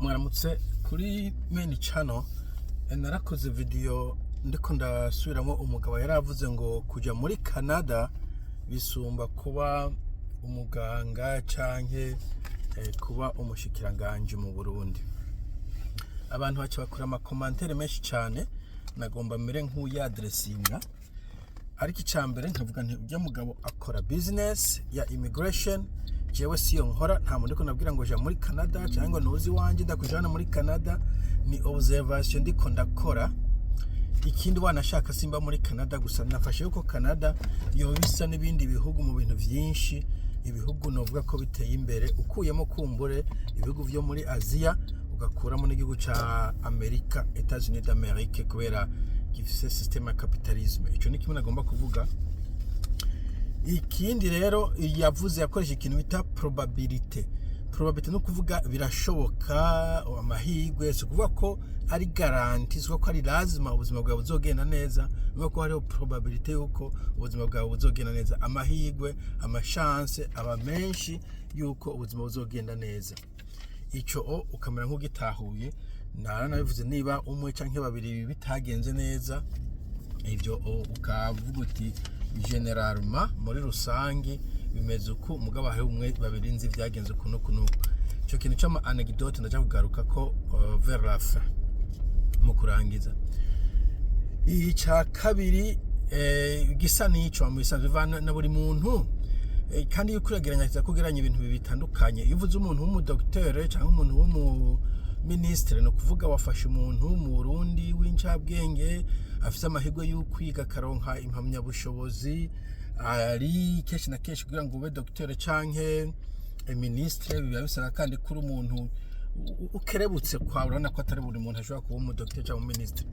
Mwaramutse kuri main channel. Narakoze video ndiko ndasubiramo umugabo yari avuze ngo kuja muri Canada bisumba kuba umuganga canke kuba umushikiranganji mu Burundi. Abantu baca bakora ama commentaires menshi cane. Nagomba mere nk'uyadressinga, ariko icya mbere nkavuga nti ujya mugabo akora business ya immigration, jewe siyo nkora. Nta muntu ndiko nabwira ngo ja muri Canada cyangwa ngo nuzi iwanje ndakujana muri Canada. Ni observation ndiko ndakora. Ikindi, wanashaka simba muri Canada gusa, nafashe yuko Canada yoba isa n'ibindi bihugu mu bintu vyinshi, ibihugu novuga ko biteye imbere, ukuyemo kumbure ibihugu vyo muri Aziya, ugakuramo n'igihugu ca Amerika, Etats-Unis d'Amérique, kubera gifise système ya capitalisme. Ico ni kimwe nagomba kuvuga. Ikindi rero, yavuze, yakoresha ikintu bita probabilité. Probabilité ni ukuvuga birashoboka, amahirwe. Si ukuvuga ko ari garantie, si ukuvuga ko ari lazima ubuzima bwawe buzogenda neza, ni ko hariho probabilité yuko ubuzima bwawe buzogenda neza. Amahirwe, ama chances aba menshi yuko ubuzima buzogenda neza. Ico o ukamera nk'ugitahuye. Naranabivuze, niba umwe canke babiri bitagenze neza, ivyo o ukavuga uti généralement, muri rusangi bimeze uku, mugabo hariho umwe, babiri nzi vyagenze uku n'uku n'uku. Ico kintu c'ama anecdote ndaja kugaruka ko vers la fin, mu kurangiza. Ica kabiri gisa n'ico, mu bisanzwe bivana na buri muntu. Kandi iyo ukurageranya kugeranya ibintu bibiri bitandukanye, iyo uvuze umuntu w'umudokiteri cyangwa umuntu w'umuminisitiri, ni ukuvuga wafashe umuntu mu Burundi w'incabwenge, afise amahirwe yo kwiga akaronka impamyabushobozi. Ari kenshi na kenshi kugira ngo ube dogiteri canke minisitiri biba bisaba kandi kuri umuntu ukerebutse kwawe. Urabona ko atari buri muntu ashobora kuba umudogiteri cyangwa umuminisitiri.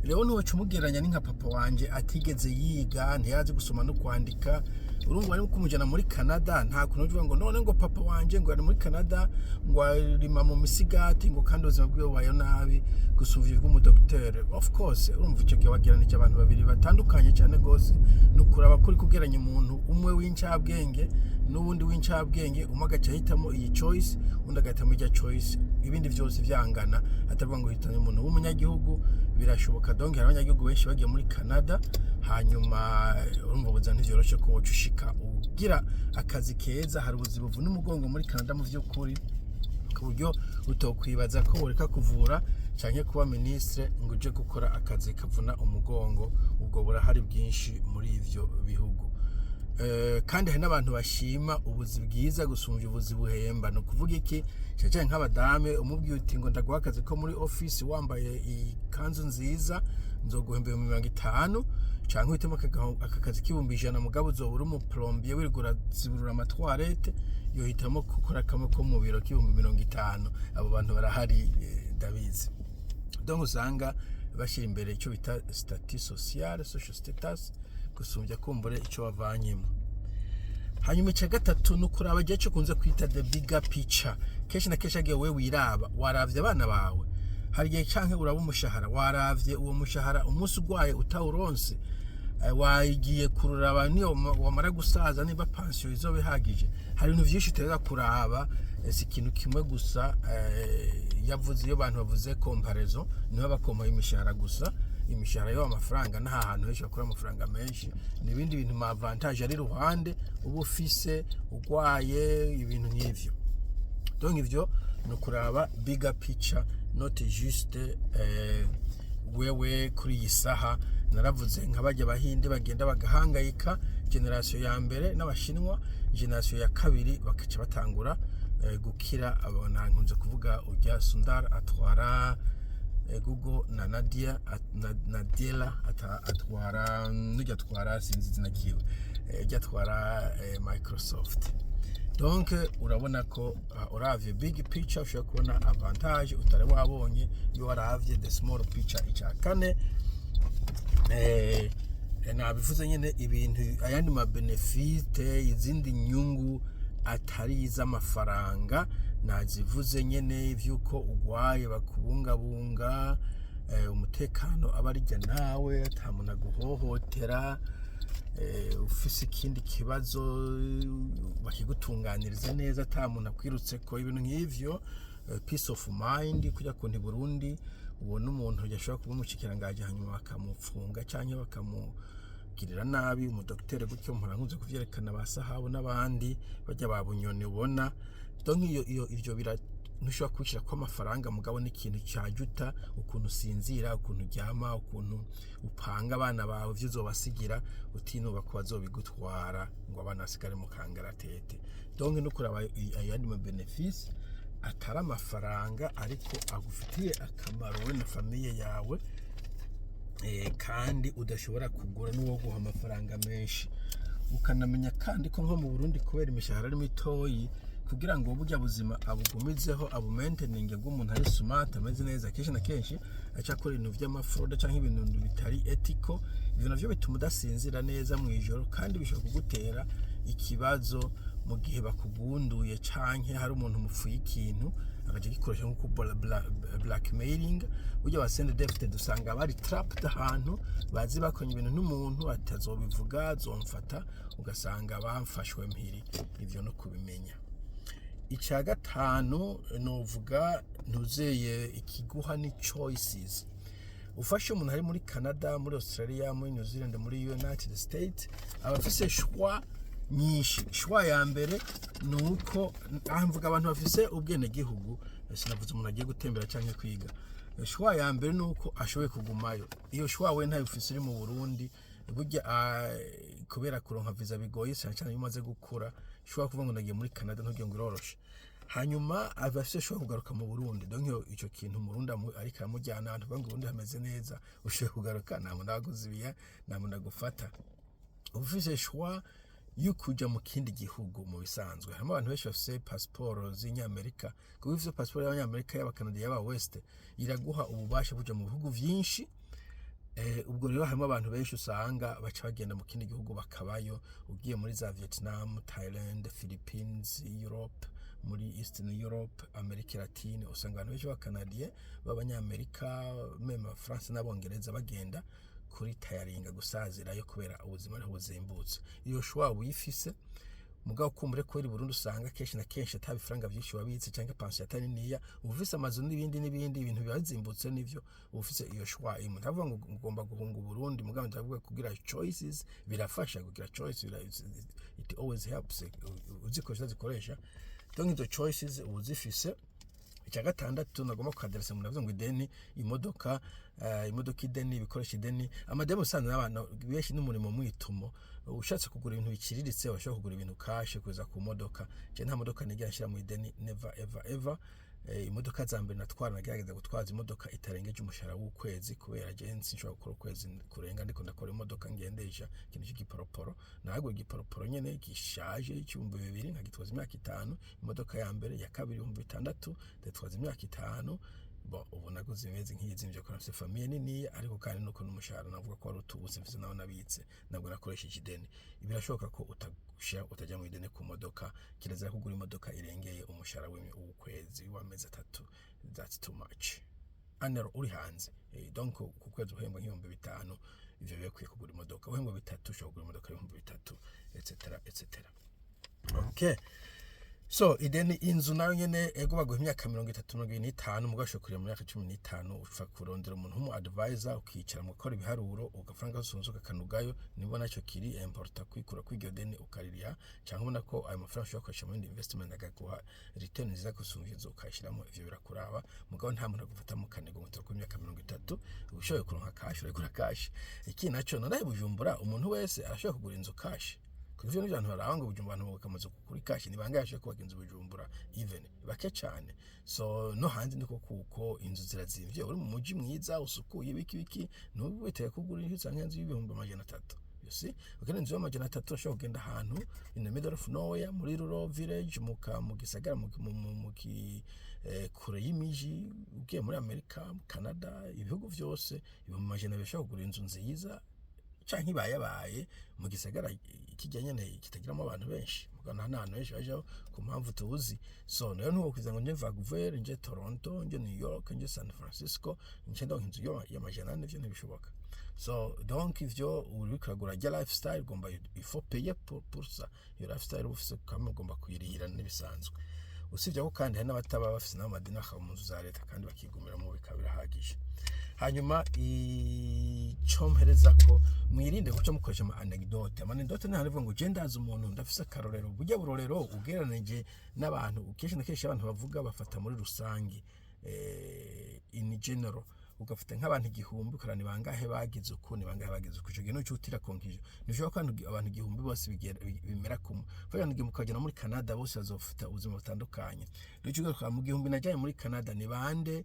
Rero ntiwaca umugereranya ni nka papa wanje atigeze yiga, ntiyazi gusoma no kwandika. Urumva bari kumujyana muri Canada, nta kuntu uvuga ngo none ngo papa wanje ngo ari muri Canada, ngo arima mu misigati, ngo kandi ubuzima bwiwe bubayeho nabi gusumva ubw'umudogiteri. Of course, urumva icyo gihe wageranije abantu babiri batandukanye cyane rwose. Ni ukuraba kuri kugeranya umuntu umwe w'incabwenge n'uwundi w'incabwenge, umwe agaca ahitamo iyi choice, undi agahitamo ijya choice, ibindi byose byangana, atavuga ngo hitanye umuntu w'umunyagihugu. Birashoboka. Donc hari abanyagihugu benshi bagiye muri Canada. Hanyuma urumva ubuzima ntivyoroshe ko woca ushika ugira akazi keza. Hari ubuzima buvuna umugongo muri Canada mu vy'ukuri, ku buryo utokwibaza ko woreka kuvura canke kuba ministre ngo uje gukora akazi kavuna umugongo. Ubwo burahari bwinshi muri ivyo bihugu. Kandi hari n'abantu bashima ubuzi bwiza gusumvya ubuzi buhemba. Ni ukuvuga iki? Cyane cyane nk'abadame, umubwiye uti ngo ndaguha akazi ko muri office wambaye ikanzu nziza, nzoguhemba 50,000, canke uhitemo aka kazi k'100,000, mugabo uzoba uri umu plombier wirirwa uraziburura ama toilettes, yohitamo gukora kamwe ko mu biro k'50,000. Abo bantu barahari, ndabizi. Donc usanga bashyira imbere icyo bita statut social, social status, gusumbya kumbure icyo bavanyemo. Hanyuma icya gatatu ni ukuraba igihe cyo kunze kwita the bigger picture. Kenshi na kenshi agiye we wiraba, waravye abana bawe, hari igihe canke uraba umushahara, waravye uwo mushahara umunsi ugwaye utawuronse, wagiye kururaba niyo wamara gusaza niba pension izoba ihagije. Hari ibintu vyinshi utegerezwa kuraba, si ikintu kimwe gusa. Yavuze, iyo abantu bavuze comparaison, niho bakompaye imishahara gusa. Imishahara yo, amafaranga nta hantu henshi bakura amafaranga menshi. Ni ibindi bintu, ma avantage ari iruhande uba ufise ugwaye, ibintu nk'ivyo. Donc ivyo ni ukuraba bigger picture, not juste wewe kuri iyi saha. Naravuze nka bajya abahinde bagenda bagahangayika génération ya mbere, n'abashinwa génération ya kabiri bakaca batangura gukira. Abo nkunze kuvuga ujya Sundar atwara Google na Nadia Nadella atwara, nujya atwara, sinzi izina ryiwe, ujya atwara Microsoft. Donc urabona ko uravye big picture ushobora kubona avantage utari wabonye iyo waravye the small picture. Icya kane, nabivuze nyine, ibintu, ayandi ma bénéfices, izindi nyungu atari iz'amafaranga, nazivuze nyine, ivy'uko ugwaye bakubungabunga, umutekano aba arijya nawe, ata muntu aguhohotera, ufise ikindi kibazo bakigutunganiriza neza, ata muntu akwirutse ko, ibintu nk'ivyo. peace of mind. Kujya kuntu i Burundi ubona umuntu yashobora kuba umushikiranganji, hanyuma bakamupfunga canke bakamugirira nabi, umudokiteri gutyo, mpora nkunze kuvyerekana, ba Sahabu n'abandi bajya ba Bunyoni ubona. Donc iyo ivyo bira ntushobora kubishyira ko amafaranga, mugabo ni ikintu cyajuta ukuntu usinzira, ukuntu uryama, ukuntu upanga abana bawe, ivyo uzobasigira, utinuba ko bazobigutwara ngo abana basigare mu kangaratete. Donc no kuraba ayandi ma bénéfices atari amafaranga ariko agufitiye akamaro wowe na famille yawe, kandi udashobora kugura n'uwo guha amafaranga menshi. Ukanamenya kandi ko nko mu Burundi, kubera imishahara ari mitoyi, kugira ngo burya buzima abugumizeho, abumainteninge bw'umuntu ari smart, ameze neza, kenshi na kenshi aca akora ibintu vy'ama fraude canke ibintu bitari ethical. Ivyo navyo bituma udasinzira neza mu ijoro, kandi bishobora kugutera ikibazo mu gihe bakugunduye canke hari umuntu mupfuye ikintu akaja gikoresha nko blackmailing. Burya ba CNDD-FDD dusanga bari trapped ahantu bazi bakonye ibintu n'umuntu atazobivuga, azomfata, ugasanga bamfashwe mpiri. Ivyo no kubimenya. Icya gatanu novuga ntuzeye ikiguha ni choices. Ufashe umuntu ari muri Canada, muri Australia, muri New Zealand, muri United States, aba afise choix nyinshi. Choix ya mbere ni uko, aha mvuga abantu bafise ubwenegihugu, sinavuze umuntu agiye gutembera cyangwa kwiga. Choix ya mbere ni uko ashoboye kugumayo. Iyo choix we ntayo ufise uri mu Burundi. Burya kubera kuronka visa bigoye cyane cyane iyo umaze gukura, ushobora kuvuga ngo nagiye muri Canada, ntugire ngo iroroshe. Hanyuma aba afise ashobora kugaruka mu Burundi. Donc iyo ico kintu Umurundi ariko aramujyana ahantu uvuga ngo Burundi hameze neza, ushoboye kugaruka, nta muntu aguzibiya, nta muntu agufata. Uba ufise choix yo kuja mu kindi gihugu. Mu bisanzwe harimo abantu benshi bafise pasiporo z'inyamerika, kuko ufise pasiporo y'abanyamerika, y'abakanada, y'aba West, iraguha ububasha kuja mu bihugu vyinshi. Ubwo rero harimo abantu benshi usanga baca bagenda mu kindi gihugu bakabayo. Ugiye muri za Vietnam, Thailand, Philippines, Europe, muri Eastern Europe, Amerika Latine, usanga abantu benshi b'abakanadiye, b'abanyamerika, même Abafaransa n'Abongereza bagenda kuri tayaringa gusazirayo kubera ubuzima ariho buzimbutse. Iyo choix uyifise. Mugabo kumbure kubera i Burundi usanga kenshi na kenshi ata bifaranga vyinshi wabitse canke pension atari niniya, uba ufise amazu n'ibindi n'ibindi, ibintu biba bizimbutse nivyo, uba ufise iyo choix imwe. Ndavuga ngo ugomba guhunga Uburundi, mugabo ndavuga kugira choices birafasha. Kugira choice it always helps, uzikoresha zikoresha. Donc izo choices uba uzifise. Icya gatandatu nagomba kukaderesa, umuntu avuze ngo ideni, imodoka, imodoka ideni, ibikoresho ideni, amadeni usanzwe n'abantu benshi n'umurimo mwitumo. Ushatse kugura ibintu biciriritse, washobora kugura ibintu cash kuza ku modoka. Je nta modoka nigera nshira mu ideni, never ever ever. Imodoka za mbere natwara, nagerageza gutwaza imodoka itarengeje umushahara w'ukwezi, kubera je sinshobora gukora ukwezi kurenga ndiko ndakora imodoka ngendesha ikintu cy'igiporoporo. Nagura igiporoporo nyene gishaje 2000, nkagitwaza imyaka 5. Imodoka ya mbere, ya kabiri 6000, ndatwaza imyaka 5. Bon, ubu naguze imeze nk'iyi ko nafise famille nini, ariko kandi nuko n'umushahara navuga ko wari utubutse mfise naho nabitse, ntabwo nakoresheje ideni. Birashoboka ko utagushira utajya mu ideni ku modoka. Kirazira kugura imodoka irengeye umushahara w'ukwezi, w'amezi 3. That's too much anero uri hanze. Donc ku kwezi uhembwa nk'5000, ivyo biba kugura imodoka. Uhembwa 3, ushobora kugura imodoka 3000, etc etc. Okay, so ideni inzu nayo nyene, ego baguha imyaka 30, 25, mugabo ushobora kurira mu myaka 15. Upfa kurondera umuntu w'umu advisor, ukicara mugakora ibiharuro, ugafaranga zose ukakanugayo. Niba nacyo kiri important kwikura kuri iryo deni ukaririha, cyangwa ubona ko ayo mafaranga ushobora gukoresha mu yindi investment akaguha return nziza gusumba inzu ukayishyiramo, ivyo birakuraba. Mugabo nta muntu agufata mu kanigo ngo ku myaka 30. Ushoboye kuronka cash, uragura cash. Iki naco naraye Bujumbura, umuntu wese arashobora kugura inzu cash, kuko ivyo n'ivyo abantu baraba ngo Bujumbura abantu bukamaze kuri cash. Ni bangahe bashobora kubaka inzu Bujumbura? Even bake cane. So no hanze niko, kuko inzu zirazimvye. Uri mu muji mwiza usukuye, biki biki, ntubiteye kugura inzu canke inzu y'300,000. You see, ukene inzu y'300, ushobora kugenda ahantu in the middle of nowhere, muri rural village, mu gisagara, mu kure y'imiji. Ugiye muri Amerika, Canada, ibihugu vyose, 200,000 ushobora kugura inzu nziza canke ibayabaye mu gisagara kijya nyene kitagiramo abantu benshi. Mugabo nta n'ahantu benshi bajaho ku mpamvu tuzi. So rero ntiwokwiza ngo nje Vancouver, nje Toronto, nje New York, nje San Francisco, nje ndonka inzu y'400, ivyo ntibishoboka. So donc ivyo uriko uragura rya lifestyle, ugomba, il faut payer pour ça. Iyo lifestyle uba ufise kamwe ugomba kuyirihira n'ibisanzwe. Usibye ko kandi hari n'abataba bafise n'amadeni, bakaba mu nzu za leta kandi bakigumiramo, bikaba birahagije. Hanyuma ico mpereza ko mwirinde guca mukoresha ama anecdote. Ama anecdote ni harivuga ngo je ndazi umuntu, ndafise akarorero, burya burorero ugereranije n'abantu. Kenshi na kenshi abantu bavuga bafata muri rusange, in general, ugafata nk'abantu 1000, ukaraba ni bangahe bagize uku, ni bangahe bagize uku. Ico gihe nuco utira conclusion. Ntushobora ko abantu 1000 bose bimera kumwe. Vuga abantu 1000 ukagera muri Canada, bose bazofata ubuzima butandukanye. Rero ico ugaruka mu 1000 najanye muri Canada, ni bande,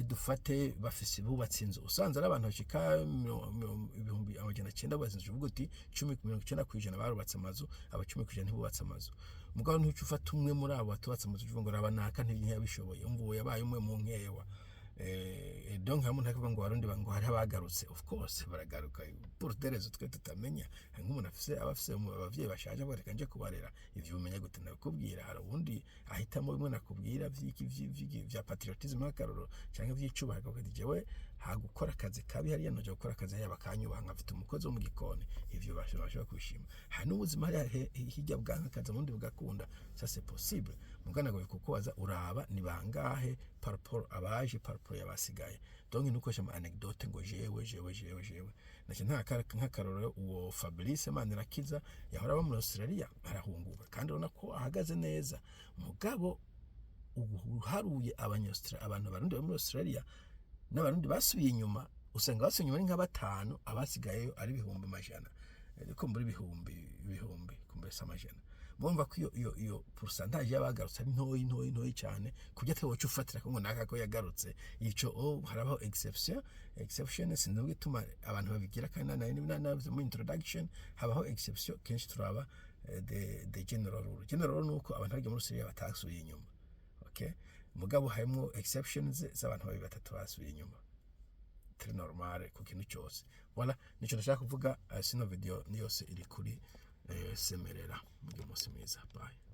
dufate bafise bubatse inzu, usanze ari abantu bashika 900,000 bubatse inzu, uvuga uti 10, 90% barubatse amazu, aba 10% ntibubatse amazu. Mugabo ntuca ufata umwe muri abo batubatse amazu uvuga ngo raba naka ntiyabishoboye, umva uwo yabaye umwe mu nkewa. Donc hamwe ntakuvuga ngo abarundi ngo hari abagarutse. Of course baragaruka pour des raisons twe tutamenya. Hari nk'umuntu afise, aba afise abavyeyi bashaje, avuga reka nje kubarera. Ivyo umenya gute? Nakubwira, hari ubundi ahitamo bimwe nakubwira vy'iki vya patriotisme nk'akarorero, canke vy'icubahiro, akavuga ati jewe hagukora akazi kabi hariya, noja gukora akazi hariya bakanyubaha, nkafite umukozi wo mu gikoni. Ivyo bashobora kubishima. Hari n'ubuzima hariya hirya bwanka akazi ubundi bugakunda, ça c'est possible. Mugana ngo kukubaza, uraba ni bangahe par rapport abaje, par rapport y'abasigaye. Donc ntukoresha ama anecdote ngo jewe, jewe, jewe, jewe. Nace nta nk'akarorero uwo Fabrice Manirakiza yahora aba muri Australia, arahunguka kandi urabona ko ahagaze neza. Mugabo uharuye abanyaustralia, abantu barundi bari muri Australia n'abarundi basubiye inyuma, usanga basubiye inyuma ari nka batanu, abasigayeyo ari ibihumbi amajana, ariko muri ibihumbi ibihumbi kumbese amajana. Murumva ko iyo pourcentage y'abagarutse ari ntoyi, ntoyi, ntoyi cyane, kubyo atari woca ufatira ko ngo naka ko yagarutse. Ico oh, harabaho exception. Sinzi gituma abantu babigira, kandi nabivuze muri introduction, habaho exception. Kenshi turaba the general rule. General rule nuko abantu bagiye muri Syria batasubiye inyuma, okay? Mugabo harimo exceptions z'abantu babiri, batatu basubiye inyuma, très normal ku kintu cyose. Voilà, nico ndashaka kuvuga. Sino video ni yose iri kuri semerera. Mugire umunsi mwiza, bye.